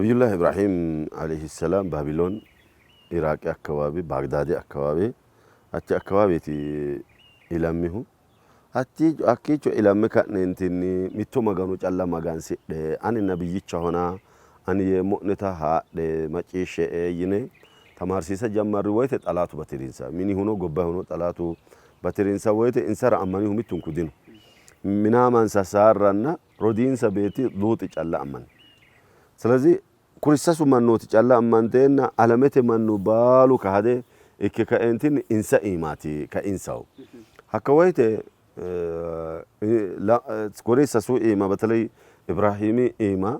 ነቢዩላህ ኢብራሂም ዓለይሂ ሰላም ባቢሎን ኢራቂ አካባቢ ባግዳዲ አካባቢ achi akkawaaweti ilammihu. Hakkiicho ilamme ka'neentinni mitto Magano calla magansidhe ani nabiyyichahona ani yeemmo'neta haadhe macciishshe''e yine tamaarsiisa jammarri woyte xalaatu bati'rinsa. Minihuno gobbahuno xalaatu bati'rinsa woyte insara ammanihu mittunku dino. Minaamansa Saarranna rodiinsa beetti Luuxi calla ammani. ስለዚህ kuri sasu mannooti calla ammanteenna alamete mannu baalu kahade ikke kaeentinni insa iimaati kainsahu. Hakka woyte kuri sasu iima በተለይ ኢብራሂሚ iima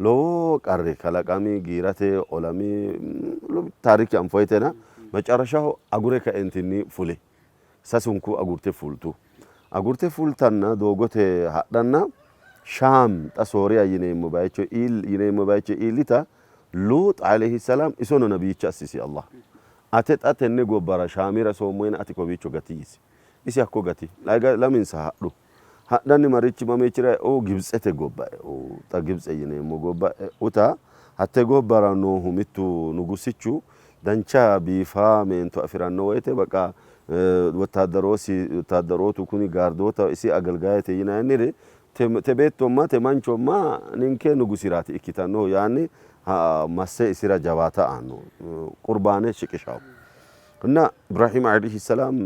lowo qarri kalaqami, giirate olami ታሪክ anfoytena መጨረሻው agure kaeentinni fuli. Sasunku agurte fultu. Agurte fultanna doogote hadhanna Shaam xa Sooriya yineemmo bayicho yineemmo bayicho iillita Luux alayhi salaam isono nabiyyicha assisi Allah. Ate xa tenne gobbara Shaamira soommoyena ati kowiicho gati yiisi. Isi hakko gati. Laminsa hadhu. Hadhanni marichi mamiichira e'u? Gibitsete gobba e'u. Xa Gibitse yineemmo gobba e'uta hatte gobbara noohu mittu nugusichu dancha biifaa meento afi'ranno woyte baqa wottaaddaroosi wottaaddarootu kuni gaardoota isi agalgaayete yinanniri te beettomma te manchomma ninke nugusiraati ikkitannohu yaanni masse isira jawaata aanno qurbaane shiqishawo. እና ኢብራሂም ዓለይሂ ሰላም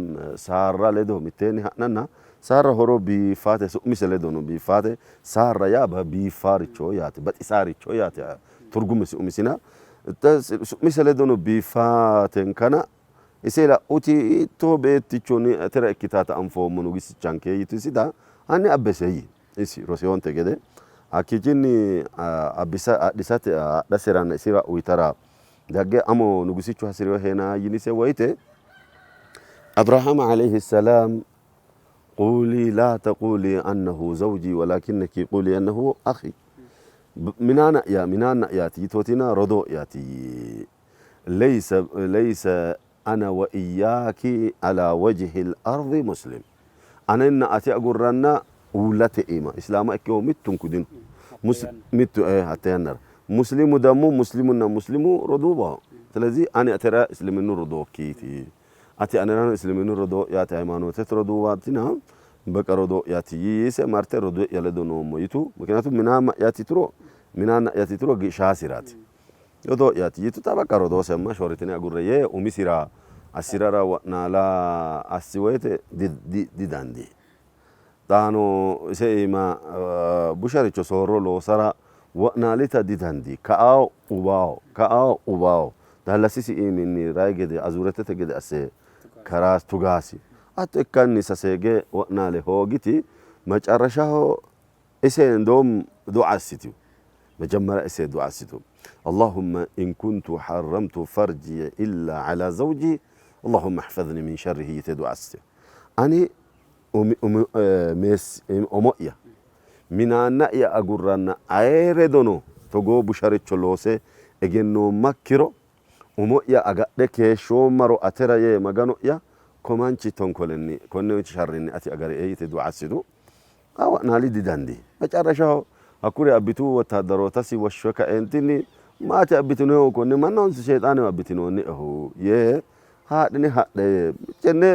ሳራ ledo mitteenni ha'nanna Saara horo biifate su'mise ledo no biifate Saara yaa biifaaricho yaate baxisaaricho yaate turgumesi umisina su'mise ledo no biifatenkana ise la'uti hiittoo beetticho atera ikkitaata anfoommo nugusichanke yitusita hanni abbese yii isi roseyonte gede hakkiichinni abbisa adhisate adhaseranna isira uyitara dagge amo nugusichu hasi'rinohena yinise woyte አብርሃም ዓለይሂ ሰላም قولي لا تقولي أنه زوجي ولكنك قولي أنه أخي minaana'ya minaanna'yaati yitootina rodoo'yaati ليس أنا وإياك على وجه الأرض مسلم anenna ate agurranna uullate iima islaama ikkehu mittunku dino mittu hatte yannara muslimu dammo muslimunna muslimu roduuwaho ስለዚህ ani atera isliminnu rodookkiiti ati anerano isliminnu rodoo'yaati ሃይማኖትete roduuwaatina baqa rodoo'yaati yiise marte rodoo'ya ledo noommo yitu ምክንያቱም minaama'yaati yituro minaanna'yaati yituro shaasiraati rodoo'yaati yituta baqa rodoosemma shorritine agurre yee umisira assirara wo'naala assi woyte didandii xaano ise iima busharicho soorro loosara wo'naalita didandii ka'ao uwao ka'ao uwao daallasisi iiminni rai gede azuretete gede asse karaa tugaasi hatto ikkanni saseege wo'naale hoogiti መጨረሻው ise እንደውም ዱዓ assitu መጀመሪያ ise ዱዓ assitu اللهم إن كنت حرمت فرجي إلا على زوجي اللهم احفظني من شره yite ዱዓ assitu ani umo'ya minaanna'ya agurranna aye ledono togoo busharicho loose egennoommakkiro umo'ya agadhe keeshshoommaro atera yee Magano'ya ko manchi tonkolenni konne sharrinni ati agarie yite du'a assitu wo'naali didandii መጨረሻው hakkuri abbitu wottaaddarootasi woshshe kaeentinni maati abbitinohu konne mannahonso sheexaaneho abbitinoonniehu yee haadhine hadhe tenne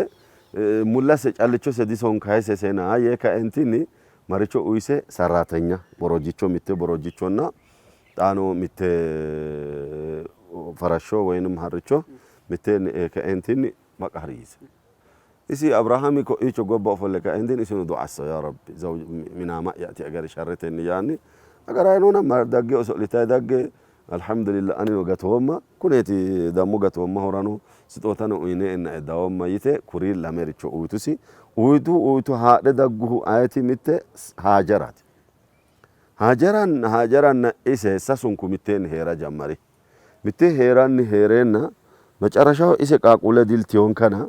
mullase callichose disonkayisesena yee kaeentinni maricho uyise ሰራተኛ borojjicho mitte borojjichonna xaano mitte farashsho woyinum harricho mitteenni ee kaeentinni baqa hari yiise. Isi Abirahaami ko'iicho gobba ofolle kaeentinni isino du'a asso yaa Rabbi minaama'ya ati agari sharretenni yaanni agarayi noona dagge oso'litayi dagge alhamdulillah anino gatoomma kuneeti dammo gatoommahurano sixootano uyineennae dawoomma yite kuri lamericho uyitusi. Uyitu uyitu haadhe dagguhu ayeti mitte Haajaraati. Haajaran Haajaranna ise sasunku mitteenni hee'ra jammari. Mittee hee'ranni hee'reenna መጨረሻው ise qaaqquulle diltiyonkana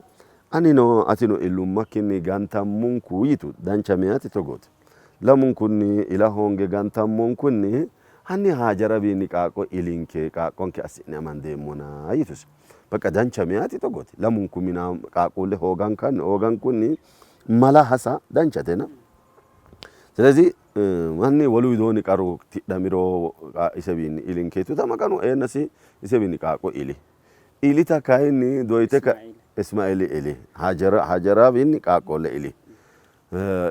anino atino illummakkinni gantammonku yitu dancha meyaati togooti. Lamunkunni ila hoonge gantammonkunni hanni Haajarawiinni qaaqqo ilinke qaaqqonke assi'ne amandeemmona yituse. በቃ dancha meyaati togooti. Lamunku mina qaaqquulle hoogankunni mala hasa danchatena. ስለዚህ Manni wolu widoonni qarru tidhamiro isewiinni ilinke yituta Maganu eennasi isewiinni qaaqqo ili. Ilita kayinni doyite Ismaeeli ili. Haajerawiinni qaaqqoolle ili.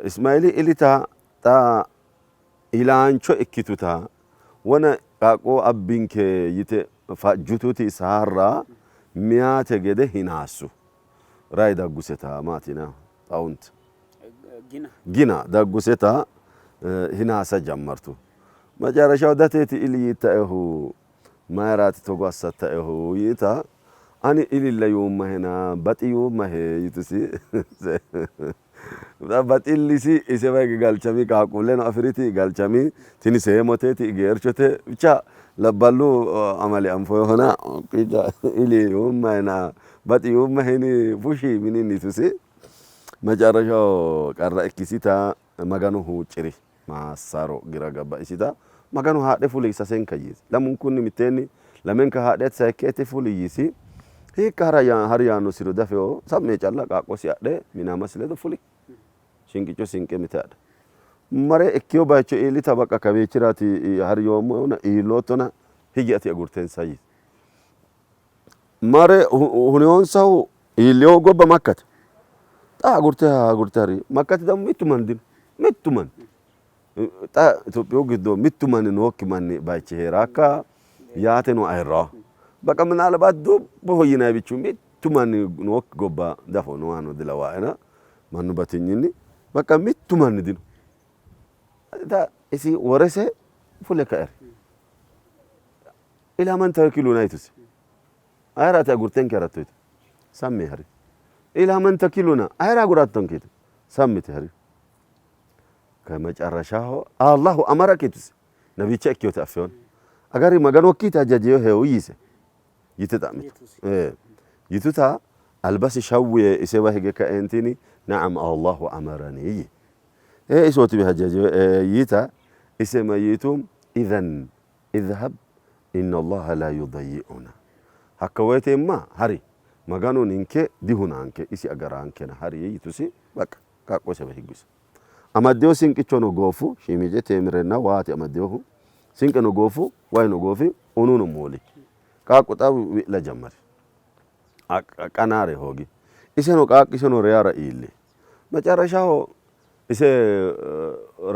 Ismaeeli ilita xa ilaancho ikkituta wona qaaqqo abbinke yite fajjututi Saarra meyaate gede hinaassu. Rayi dagguseta maati yinanni xawunt gina dagguseta hinaasa jammartu. Macarashaho dateeti ili yiittaehu mayiraati togo assattaehu yiita ani ililla yuummahena baxi yuummahe yitusi. Baxillisi isewa hige galchami, qaaqquulleno afi'riti galchami, tini seemote, ti'i geerchote, bicha labballu amali anfoyihona ili yuummahena baxi yuummaheni fushi mininni yitusi. Macarashaho qarra ikkisita Magano huucci'ri. Maassaro gira gabba isita Maganu haadhe fuli sasenka yiisi. Lamunkunni mitteenni lamenka haadhe ati sayikkeeti fuli yiisi. Hiikka hara hari yaannosiro dafeho samme calla qaaqqosi adhe minaamasi ledo fuli. Shinqicho sinqe mite adhe. Mare ikkiyo bayicho iillita baqa kawiichiraati hari yoommohuna iilloottona higi ati agurtensa yiisi. Mare huniyonsahu iilliyo gobba Makkate. Xa agurte agurte hari Makkate ደግሞ mittu manni dino. Mittu manni. Xa Itophiyu giddo mittu manni nookki manni bayichi hee'raakka yaateno ayirrawo. Baqa minaalbaat dubboho yinanniwichu mittu manni nookki gobba dafo noohano dilawaena mannu batinyinni baqa mittu manni dino. Xa isi worese fule kaeri. Ilaamanta kiluna yitusi. Ayeraati agurtenke haratto yitu. Sammi hari. Ilaamanta kiluna ayera agurattonke yitu. Sammite hari. ከመጨረሻው አላሁ አመረክ ይቱሲ ነቢቻ ikkiyota affeon agari Maganu hakkiiti hajajeyohehu yiise yite xa'mitu. Yituta albasi shawwu yee isewa hige kaeentini na'am Allahu amarani yii. Ee isootiwe hajajeyoe yiita ise mayyitu idhan idhhab inna Allaha la yudayyi'una. Hakka woyite imma hari Maganu ninke dihunaanke isi agaraankena hari yitusi. Baqa qaaqqo isewa higguse. Amaddeyo sinqichono goofu shiimije teemirenna waati amaddeyohu sinqeno goofu wayino goofi ununo mooli. Qaaqqu xa wi'la jammari. Qanaare hoogi. Iseno qaaqqiseno reyara iilli. Macarashaho ise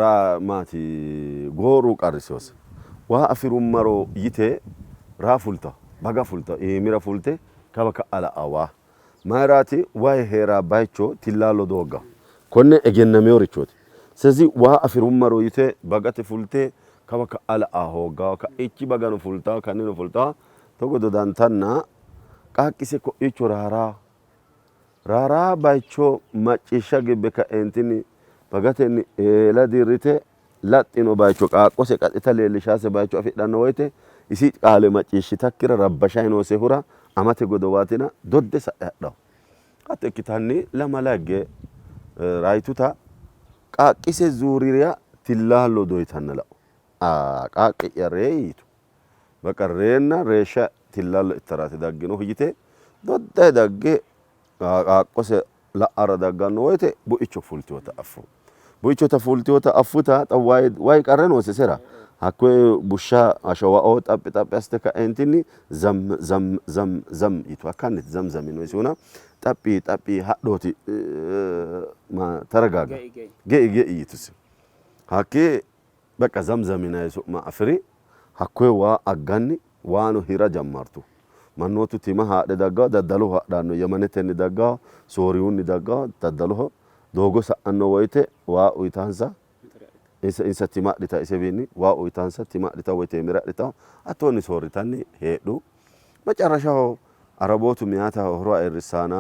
raa maati gooru qarrisewose. Waa afirummaro yite raa fulta baga fulta iimira fulte kawa ka'a la'a waa. Mayiraati wayi heeraa bayicho tillaallo doogga. Konne egennameworichooti. ስለዚህ waa afirummaro yite bagate fulte kawa ka'a la'a hoogga ka'ichi bagano fulta kannino fulta togo dodantanna qaaqqise ko'icho raaraa raaraa bayicho macciishsha gibbe ka'eentinni bagatenni eela dirrite laxxino bayicho qaaqqose qaxxita leellishase bayicho afidhanno woyte isi qaale macciishshitakkira rabbashayi noosehura amate godowaatina dodde sa'e hadhawo. Hatto ikkitanni lamala higge rayituta qaaqqise zuuriya tillaallo doyitanna la'u. Qaaqqi'ya reyi yitu. Baqa reenna reeshsha tillaallo ittaraati dagginohu yite dodde dagge qaaqqose la'ara dagganno woyte buicho fultewota affu. Buichota fultewota affuta xa wayi qarre noose isera. Hakkoye bushsha ashawao xaphi xaphi assite ka'eentinni zam zam zam zam yitu. Hakkaanniiti zamzam yinoyisihuna xaphi xaphi hadhooti ተረጋጋ ge'i ge'i yitusi. Hakkii በቃ zamzam yinayi su'ma afi'ri. Hakkoye waa agganni waano hira jammartu. Mannootu tima haadhe daggawo daddaloho hadhanno Yemanetenni daggawo Sooriyunni daggawo daddaloho doogo sa'anno woyte waa uyitansa insa tima adhita isewiinni waa uyitansa tima adhita woy teemira adhita hattonni soorritanni heedhu. Macarashaho Arabootu meyata horo ayirrissaana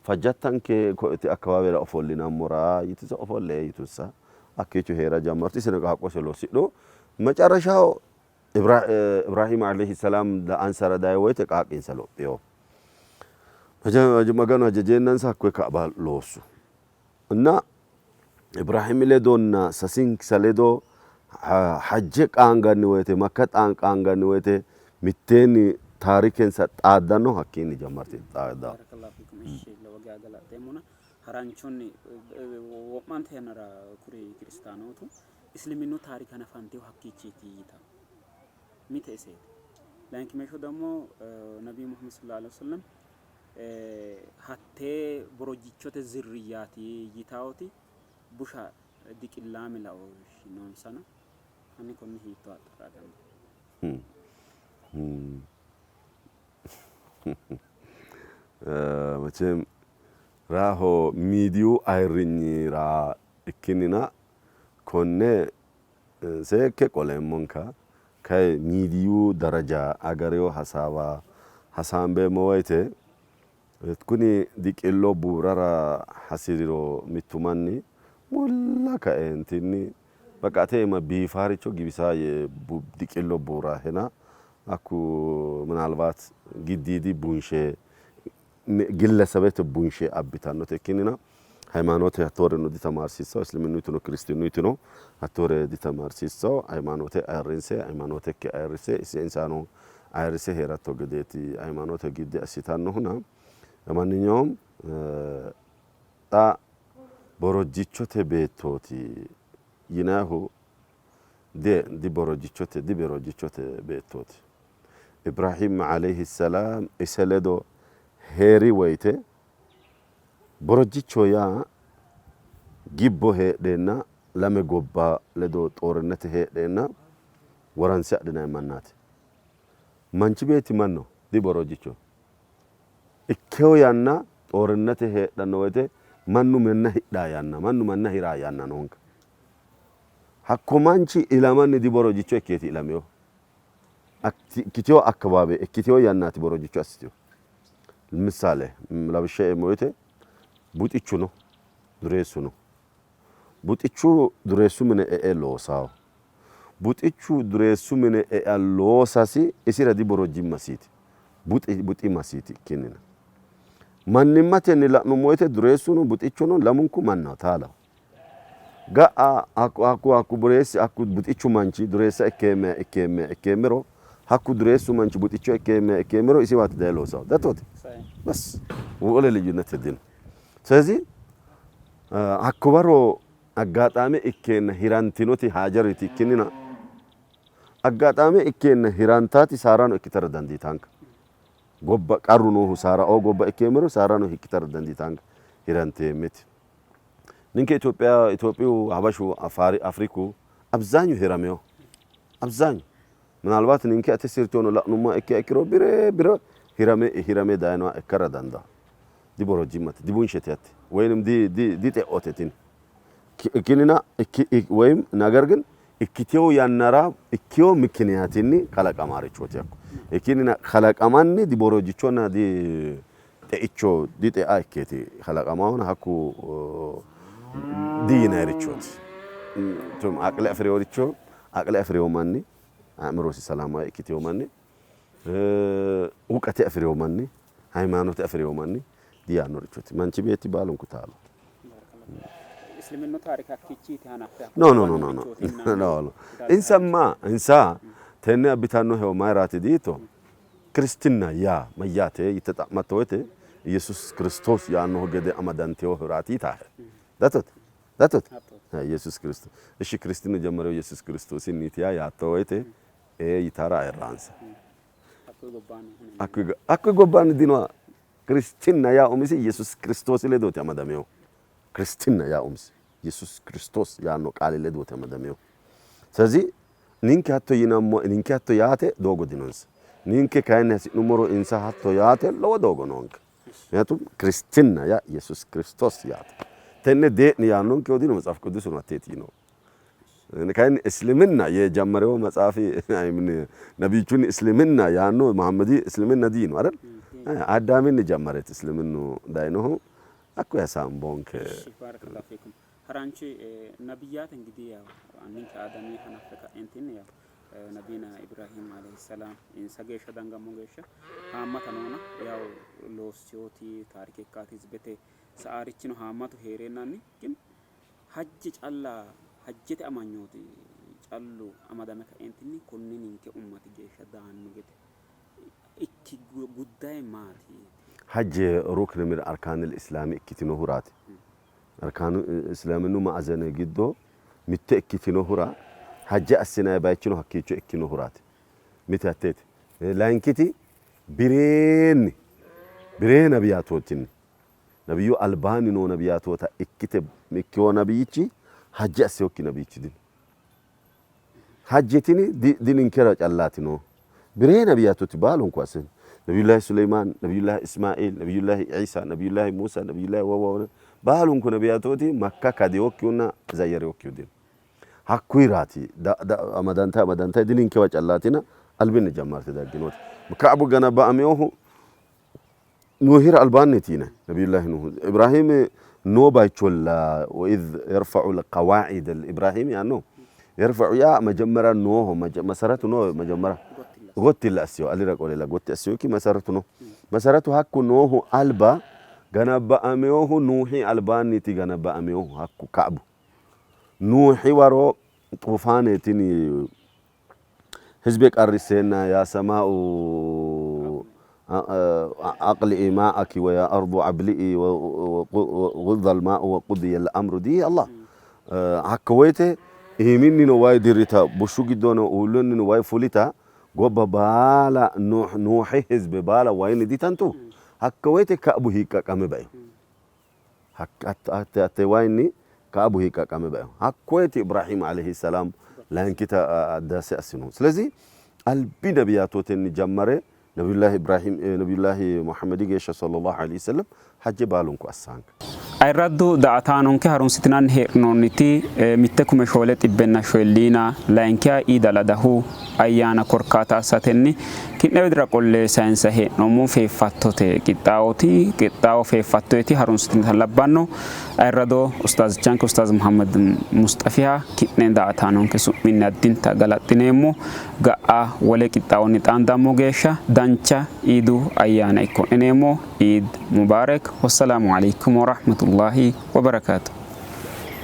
fajjattanke koete akkawaawera ofollinammora yituse ofolle yitunsa hakkiicho hee'ra jammartu. Iseno qaaqqose lossidhu. Macarashaho Ibrahim alayhi salam ansara dayi woyte qaaqqinsa lophiyo. Maganu hajajeennansa hakkoye Kaaba loossu. እና Ibrahimi ledonna sasinsa ledo hajje qaanganni woyte Makka qaanganni woyte mitteenni taarikensa xaaddanno hakkiinni jammarte xaadda. Barakallahu fiikum. Ishi lowo geya galaxxeemmona haranchunni wo'mante yannara kuri kiristaanootu Isliminnu taarike hanafantinohu hakkiichiiti yitanno. Mite iseeti. Layinkimeeshsho ደግሞ Nabiyu Muhammad sallallahu alaihi wasallam hattee borojjichote zirriyyaati yitaawoti busha diqillaame laooshshi noonsana hanni konne hiitto axxara dandaatto? መቼም Raho miidiyu ayirrinyira ikkinnina konne seekke qoleemmonka. Kay miidiyu daraja agarewo hasaawa hasaambeemmo woyte kuni diqillo buurara hasi'riro mittu manni mulla kaeentinni baqa ate iima biifaaricho giwisaa yee diqillo buurahena hakku minaalbaat giddiidi bunshe gillesebete bunshe abbitannote ikkinnina ሃይማኖት hattooreno ditamaarsiissawo, isliminuyitino kiristinnuyitino hattoore ditamaarsiissawo. Hayimaanote ayirrinse hayimaanotekki ayirrisse ise insano ayirrisse hee'ratto gedeeti hayimaanote gidde assitannohuna ለማንኛውም xa borojjichote beettooti yinayihu diborojjichote diborojjichote beettooti. Ibrahim alayhi salaam ise ledo hee'ri woyte borojjicho yaa gibbo heedheenna lame gobba ledo xoorinnete heedheenna woranse adhinanni mannaati. Manchi beetti manno diborojjicho ikkewo yanna xoorinnete heedhanno woyte mannu manna hidhaa yanna mannu manna hiraa yanna noonka. Hakko manchi ilamanni diborojjicho ikkeeti ilamewo. Ikkitewo akkabaabe ikkitewo yannaati borojjicho assitewo. ምሳሌ lawishsha eemmo woyte buxichu no, dureessu no. Buxichu dureessu mine e''e loosawo. Buxichu dureessu mine ea loosasi isira diborojjimmasiiti, buximasiiti ikkinnina. Mannimmatenni la'nummo woyte dureessuno buxichuno lamunku mannaho taalaho. Ga'a hakku hakku hakku bureessi hakku buxichu manchi dureessa ikkeemme ikkeemme ikkeemmero hakku dureessu manchi buxicho ikkeemme ikkeemmero isiwaati daye loosawo. Datooti bas wole ልዩነት dino. ስለዚህ hakko waro aggaxaame ikkeenna hirantinoti Haajariti ikkinnina aggaxaame ikkeenna hirantaati Saarano ikkitara dandiitanka. Gobba qarru noohu Saaraoo gobba ikkeemmero Saarano ikkitara dandiitanka hiranteemmeti. Ninke Itophiya Itophiyu Habashu Afaari Afriku አብዛኙ hiramewo አብዛኙ ምናልባት ninke ate sirchono la'nummoha ikkiha ikkiro bire bire hirame hirame dayinoha ikkara dandaanno. Diborojjimmate dibunshete hatti ወይንም dixe'ote tini ikkinnina ወይም ነገር ግን ikkitewo yannara ikkewo mikiniyatinni kalaqamaarichooti hakku ikkinnina kalaqamanni diborojjichonna di xeicho dixe'a ikkeeti kalaqamahuna hakku diyinayirichooti. Aqile afi'reworicho aqile afi'rewo manni አእምሮሲ ሰላማዊ ikkitewo manni እውቀቴ afi'rewo manni ሃይማኖቴ afi'rewo manni diyaannorichooti. Manchi beetti baalunku taalo. Isliminnu taarike hakkiichiiti hanaffe No no no no no no no insamma insa tenne abbitannohehu mayiraati diitto? Kiristinna yaa mayyaate yite xa'matto woyte Iyesuus Kiristoos yaannohu gede amadantewohuraati yitaahe. Datote datote ኢየሱስ ክርስቶስ እሺ ክርስቲኑ ጀመረው ኢየሱስ ክርስቶስኒiti yaa yaatto woyte ee yitara ayirraansa. Hakkuyi gobbaanni dinoha kiristinna yaa umisi Iyesuus Kiristoosi ledooti amadamewo. Kiristinna yaa umisi Iyesuus Kiristoos yaanno qaali ledooti amadamewo. ስለዚህ ninke hatto yinammo ninke hatto yaate doogo dinonsa. Ninke kayinni hasi'nummoro insa hatto yaate lowo doogo noonke. ምክንያቱም ክርስትና yaa ኢየሱስ ክርስቶስ yaate. Tenne dee'ni yaannonkehu dino መጽሐፍ ቅዱስ ነው hatteeti yinohu. Kayinni እስልምና የጀመረው መጽሐፍ ነቢዩን እስልምና ያኖ መሐመዲ እስልምና ዲኑ አይደል አዳምን ጀመረት እስልምኑ ዳይኖ አኩ ያሳምቦንከ እሺ ባረከላሁ ፊኩም ሀራንቺ ነቢያት እንግዲህ ያው anninke aadami hanaffe ka'entinni ያው ነቢና ኢብራሂም አለይሂ ሰላም insa geeshsha dangammo geeshsha haammata noona ያው loossiyoti taarike ikkaati hizbete sa'aarichino haammatu hee'reennanni ግን hajji calla hajjete amanyooti callu amadame ka'entinni konni ninke ummati geeshsha daanno gede ikki guddaye maati? ሀጅ ሩክን ምን አርካን ልእስላሚ ikkitinohuraati. Arkaanu islaaminnu ma'azene giddo mitte ikkitinohura hajje assinanni bayichino hakkiicho ikkinohuraati. Mite hatteeti. Layinkiti bireenni biree nabiyatootinni nabiyyu albaanni noo nabiyatoota ikkite ikkiwo nabiyyichi hajje assinokki nabiyyichi dino. Hajje tini dininkera callaati noo. Biree nabiyatooti baalunku assino. Nabiyullahi Suleymaan, Nabiyullahi Ismail, Nabiyullahi Isa, Nabiyullahi Musa, Nabiyullahi Wawa baalunku nabiyatooti Makka kadewokkihunna zayyarewokkihu dino. Hakkuyiraati amadantay amadantay dininkewa callaatina albinni jammarte dagginooti. Ka'bu gana ba'aminohu Nuhira albaanniiti yinanni Nabiyullahi Nuhu. Ibrahiimi noo bayicholla ወኢዝ የርፈዑ ልቀዋዒድ ኢብራሂም ያነው የርፈዑ ያ መጀመሪያ ኖሆ መሰረቱ ኖ መጀመሪያ gotti la asiyo alira qole la gotti asiyo ki መሰረቱ ነው መሰረቱ hakku noohu alba ganabba'aminohu Nuhi albaanniiti ganabba'aminohu hakku Ka'bu Nuhi waro xuufaaneetini ህዝቤ qarriseenna ያ ሰማኡ أقلئي ماءك ويا أرض أبلئي وغض الماء وقضي الأمر دي الله hakka woyte iiminnino wayi dirrita bushshu giddono uullonnino wayi fulita gobba baala Nuuhi hizbe baala wayinni ditantu hakka woyte Ka'bu hiiqqaqqame baino hatte wayinni Ka'bu hiiqqaqqame baino hakkoyeti Ibrahim alayhi salam layinkita addase assinohu ስለዚህ albi nabiyatootenni jammare Nabiyullahi Ibrahim Nabiyullahi Muhammadi geeshsha sallallahu alayhi wasallam hajje baalunku assaanka. Ayirraddu daa''ataanonke harunsitinanni hee'noonniti 10,404 layinkiha Iid Al Adahu ayyaana korkaata assatenni ki'ne widira qolle sayinsanni hee'noommo feeffattote qixxaawooti. Qixxaawo feeffattoyeti harunsitinota labbanno. Ayirrado Ustaazichanke Ustaaz Muhammad Musxafiha ki'ne daa''ataanonke su'minni addinta galaxxineemmo. Ga'a wole qixxaawonni xaandammo geeshsha dancha Iidu ayyaana ikko'neneemmo. Iid Mubaarek. Wassalaamu Aleykum Warahmatullahi Wabarakaatu.